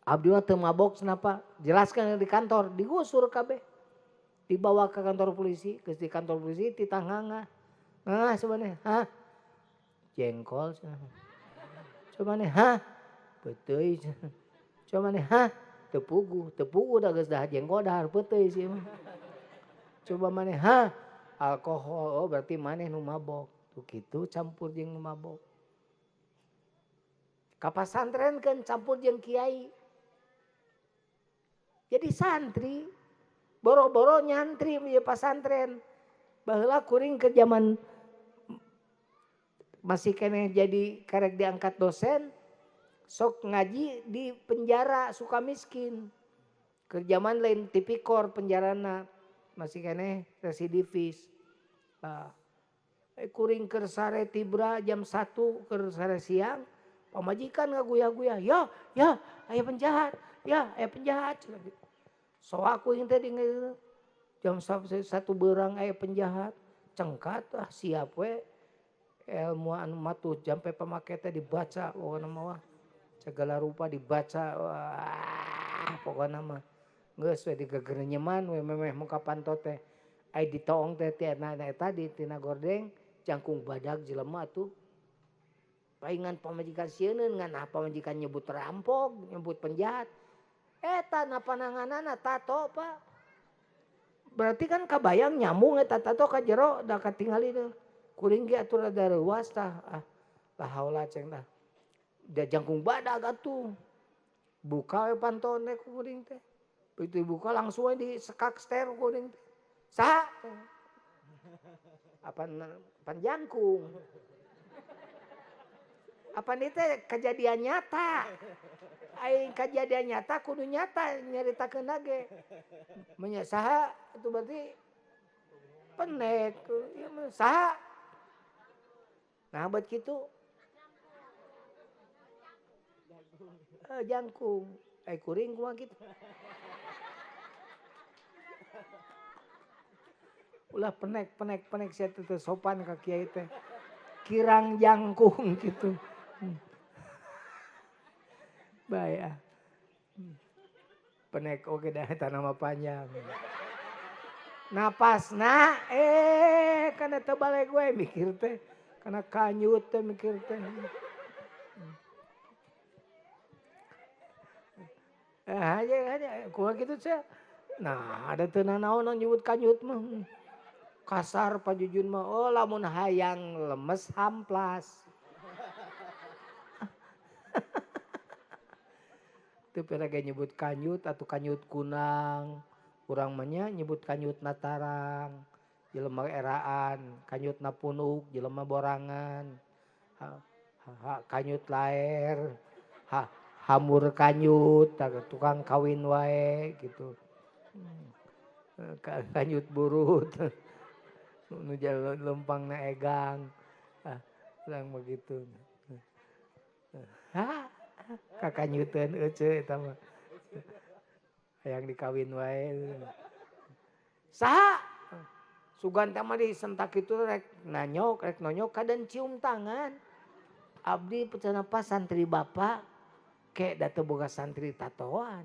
Abdi mah teu mabok cenah jelaskan di kantor, digusur kabeh. Dibawa ke kantor polisi, geus di kantor polisi titah ngangah. Ngangah sebenarnya, hah? Jengkol cenah. Coba nih, hah? Peuteuy cenah. Coba nih, hah? Teu puguh, teu puguh da geus dahar jengkol dahar peuteuy sih mah. Coba maneh, hah? Alkohol, oh berarti maneh nu mabok. Tuh kitu campur jeung nu mabok. Ka pasantren kan campur jeung kiai. Jadi santri, boro-boro nyantri ieu pasantren. Baheula kuring ke zaman masih keneh jadi karek diangkat dosen, sok ngaji di penjara Sukamiskin. Ke zaman lain tipikor penjarana, masih keneh residivis. Nah, kuring keur sare tibra jam 1 keur sare siang, pamajikan ngaguyah-guyah, "Ya, ya, aya penjahat, ya, aya penjahat." Soak kuring teh jam 1 beurang aya penjahat, cengkat ah siap we. Ilmu anu matuh jampe pamake teh dibaca pokona mah wah. Segala rupa dibaca, wah pokona mah. Geus we digegerenyeman we memeh muka panto teh. Ai ditoong teh tina eta di tina gordeng jangkung badag jelema atuh. Paingan pamajikan sieuneun ngan pamajikan nyebut rampok, nyebut penjahat. Eta na pananganana tato Pak. Berarti kan kabayang nyambung eta tato ka jero da katingali teh. Kuring ge atuh rada reuas tah. Ah, la haula ceng tah. Da jangkung badag atuh. Buka we pantone ku kuring teh. Begitu dibuka langsung we disekak ster kuring teh. Saha? Apan pan jangkung. Apan ieu teh kejadian nyata. Aing kejadian nyata kudu nyata nyaritakeun ge. Menya saha itu berarti penek ieu mah saha? Nah bet kitu. Jangkung. Ai kuring kumaha kitu. Ulah penek penek penek sia teh sopan ka kiai teh. Kirang jangkung kitu. Bae ah. Penek oge da eta nama panjang. Napasna kana teu baleg we mikir teh. Kana kanyut teh mikir teh. Aja kumaha kitu sia. Nah, ada teu nanaon nyebut kanyut mah. Kasar Pak Jujun mah, oh lamun hayang lemes hamplas. Teu pernah ge nyebut kanyut atau kanyut kunang. Urang mah nya nyebut kanyut natarang, jelema eraan, kanyut napunuk, jelema borangan. Ha, ha, kanyut laer, ha, hamur kanyut, tukang kawin wae gitu. Kanyut burut. Nu jalan lempang na egang. Ah, urang begitu. Hah, kakanyuteun euceu eta mah. Hayang dikawin wae. Saha? Sugan teh mah disentak kitu rek nanyok, rek nonyok kaden cium tangan. Abdi cenah pas santri bapak ke da teu boga santri tatoan.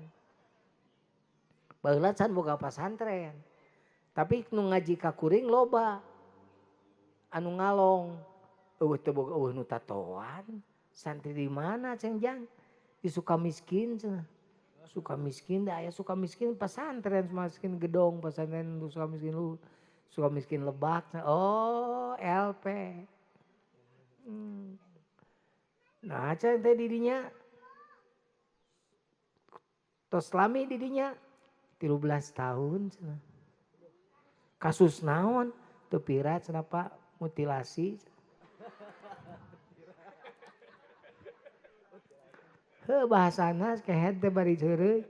Baheula can boga pasantren. Tapi nu ngaji ka kuring loba. Anu ngalong eueuh teu boga eueuh nu tatoan. Santri di mana ceng jang? Di Sukamiskin cenah. Sukamiskin da aya Sukamiskin pesantren, Sukamiskin gedong, pesantren Sukamiskin lu, Sukamiskin Lebak. Oh, LP. Nah, ceng teh didinya tos lami didinya 13 tahun cenah. Kasus naon? Teu pira cenah Pak, mutilasi. Heuh bahasana kehed teh bari heureuy.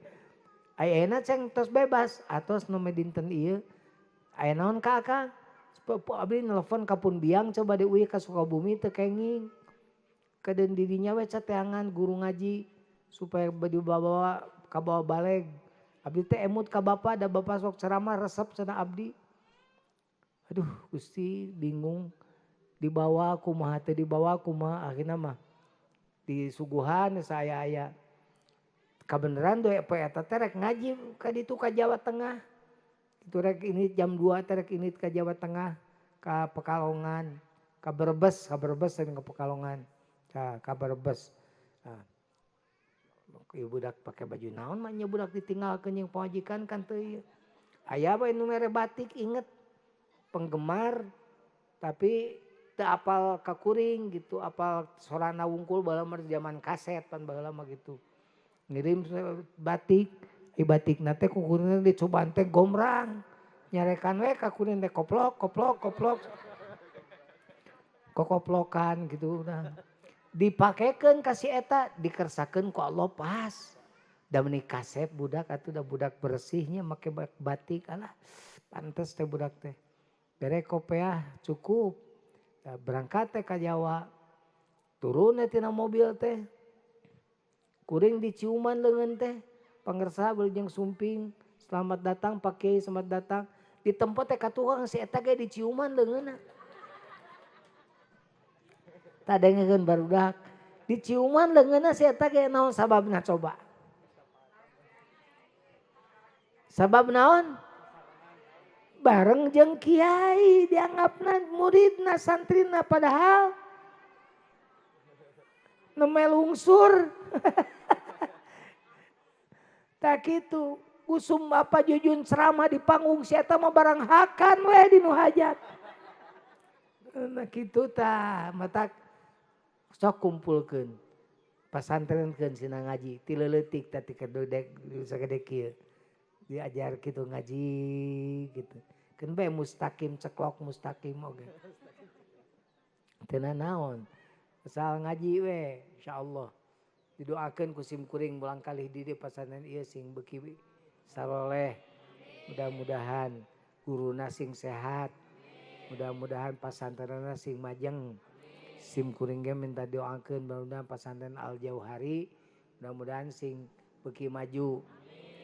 Ayeuna ceng tos bebas atos nu dinten ieu. Aya naon ka Akang? Abdi nelpon ka pun biang coba diuih ka Sukabumi teu kenging. Kedeun didinya we cateangan guru ngaji supaya dibawa kabawa baleg. Abdi teh emut ka bapa da bapa sok ceramah resep cenah abdi. Aduh Gusti bingung dibawa kumaha teu dibawa kumaha akhirna mah disuguhan saya aya kabeneran doe poe eta teh rek ngaji ka ditu ka Jawa Tengah. Itu rek ini jam 2 teh rek ini ka Jawa Tengah ka Pekalongan, ka Brebes dan ka Pekalongan. Ka Brebes. Nah, ieu budak pake baju naon mah nya budak ditinggalkeun jeung pamajikan kan teu ieu. Aya we nu mere batik inget penggemar tapi teu apal ka kuring gitu, apal sorana wungkul baheula mah zaman kaset pan baheula mah gitu. Ngirim batik, batikna teh ku kuring dicobaan teh gombrang. Nyarekan we ka kuring teh koplok koplok koplok. Kokoplokan gitu nah. Dipakekeun ka si eta dikersakeun ku Allah pas. Da meuni kasep budak atuh da budak bersihnya make batik alah pantes teh budak teh. Bere kopeah cukup. Berangkat teh ka Jawa. Turun tina mobil teh. Kuring diciuman leungeun teh. Pangersa beuli jeung sumping. Selamat datang Pak Kiai, selamat datang. Di tempat teh ka tukang si eta ge diciuman leungeunna. Tadengekeun barudak. Diciuman leungeunna si eta ge naon sababna coba? Sabab naon? Bareng jeung kiai dianggapna muridna santrina padahal neme lungsur. Tak kitu usum Bapak Jujun ceramah di panggung si eta mah barang hakan we di nu hajat. Nah kitu tah matak sok kumpulkeun pasantrenkeun sina ngaji ti leuletik tah ti kedodek sagede kieu. Diajar gitu ngaji gitu. Keun bae mustaqim ceklok mustaqim oge. Teu naon. Asal ngaji we insyaallah. Didoakeun ku sim kuring mulang kalih di dieu pasantren ieu sing beuki saroleh. Mudah-mudahan guruna sing sehat. Mudah-mudahan pasantrenna sing majeng. Sim kuring ge minta doakeun mudah-mudahan pasantren Al Jauhari mudah-mudahan sing beuki maju.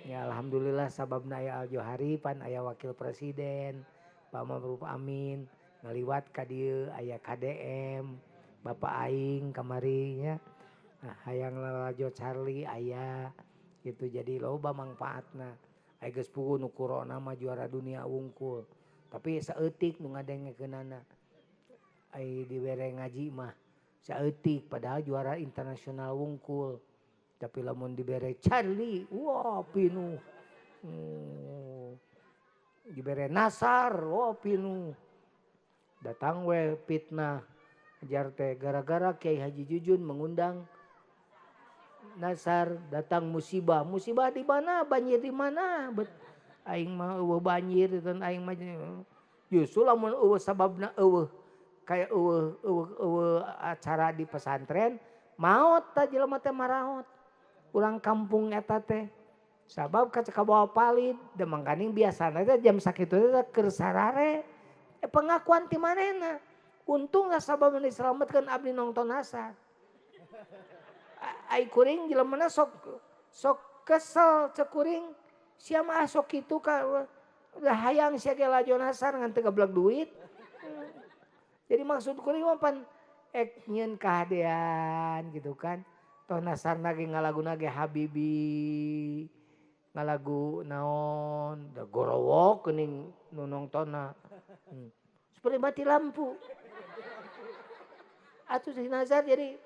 Ya alhamdulillah sababna aya Al Jauhari pan aya wakil presiden Pak Ma'ruf Amin ngaliwat ka dieu aya KDM Bapak aing kamari nya. Nah, hayang lalajo Charlie aya gitu jadi loba mangpaatna. Aya geus puguh nu corona mah juara dunia wungkul. Tapi saeutik nu ngadengekeunana. Ai dibere ngaji mah saeutik padahal juara internasional wungkul. Tapi lamun dibere Charlie, wah pinuh. Dibere Nasar, wah pinuh. Datang we fitnah. Ajar teh gara-gara Kiai Haji Jujun mengundang Nasar, datang musibah. Musibah di mana? Banjir di mana? Bet aing mah eueuh banjir dan aing mah justru lamun eueuh sababna eueuh kayak eueuh eueuh eueuh acara di pesantren, maot tah jelema teh maraot. Urang kampung eta teh sabab kabawa palid da mangkaning biasana teh jam sakitu teh keur sarare. Pengakuan ti manehna. Untunglah sabab diselametkeun abdi nongton Nasar. Ai kuring jelemana sok kesel cek kuring sia mah sok kitu ka hayang sia ge lajo Nasar ngan teu gablek duit. Jadi maksud kuring mah pan ek nyieun kahadean gitu kan. Toh Nasarna ge ngalaguna ge Habibi, ngalagu naon, da gorowok geuning nu nongtonna. Seperti mati lampu. Atuh si Nazar jadi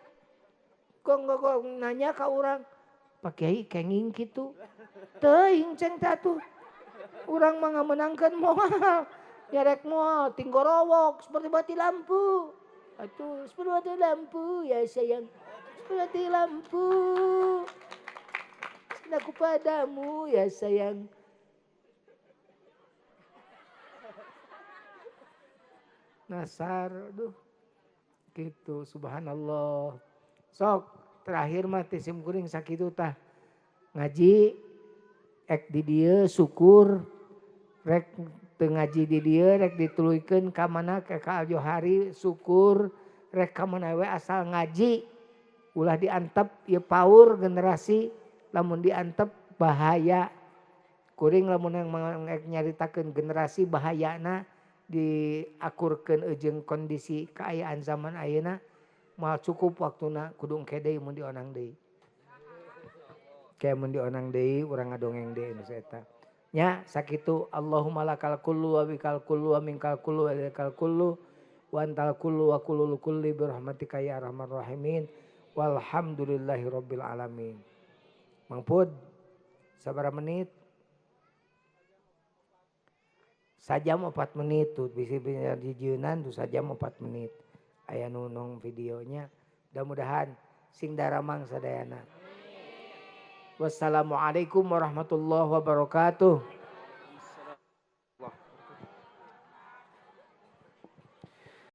Kok nanya ka urang, Pak Kiai kenging kitu. Teuing ceng teh atuh. Urang mah ngamenangkeun moal. Nyarek moal tinggorowok seperti mati lampu. Atuh seperti mati lampu ya sayang. Seperti lampu. Cintaku padamu ya sayang. Nasar, aduh. Gitu, subhanallah. Sok, terakhir mah teh sim kuring sakitu tah. Ngaji ek di dieu syukur, rek teu ngaji di dieu rek dituluykeun ka mana ka Al-Johari syukur, rek ka mana we asal ngaji. Ulah diantep ieu paur generasi, lamun diantep bahaya. Kuring lamun yang nyaritakeun generasi bahayana diakurkeun jeung kondisi kaayaan zaman ayeuna moal cukup waktuna kudu engke deui mun dionang deui. Kayak mun dionang deui urang ngadongeng deui nu saeta. Nya sakitu Allahumma lakal kullu wa bikal kullu wa minkal kullu wa ilaikal kullu wa antal kullu wa kullul kulli bi rahmatika ya arhamar rahimin walhamdulillahi rabbil alamin. Mang Pud sabaraha menit? Sajam 4 menit tuh bisa dijieunnan tuh sajam 4 menit. Aya nu nong videonya. Mudah-mudahan sing daramang sadayana. Wassalamualaikum warahmatullahi wabarakatuh.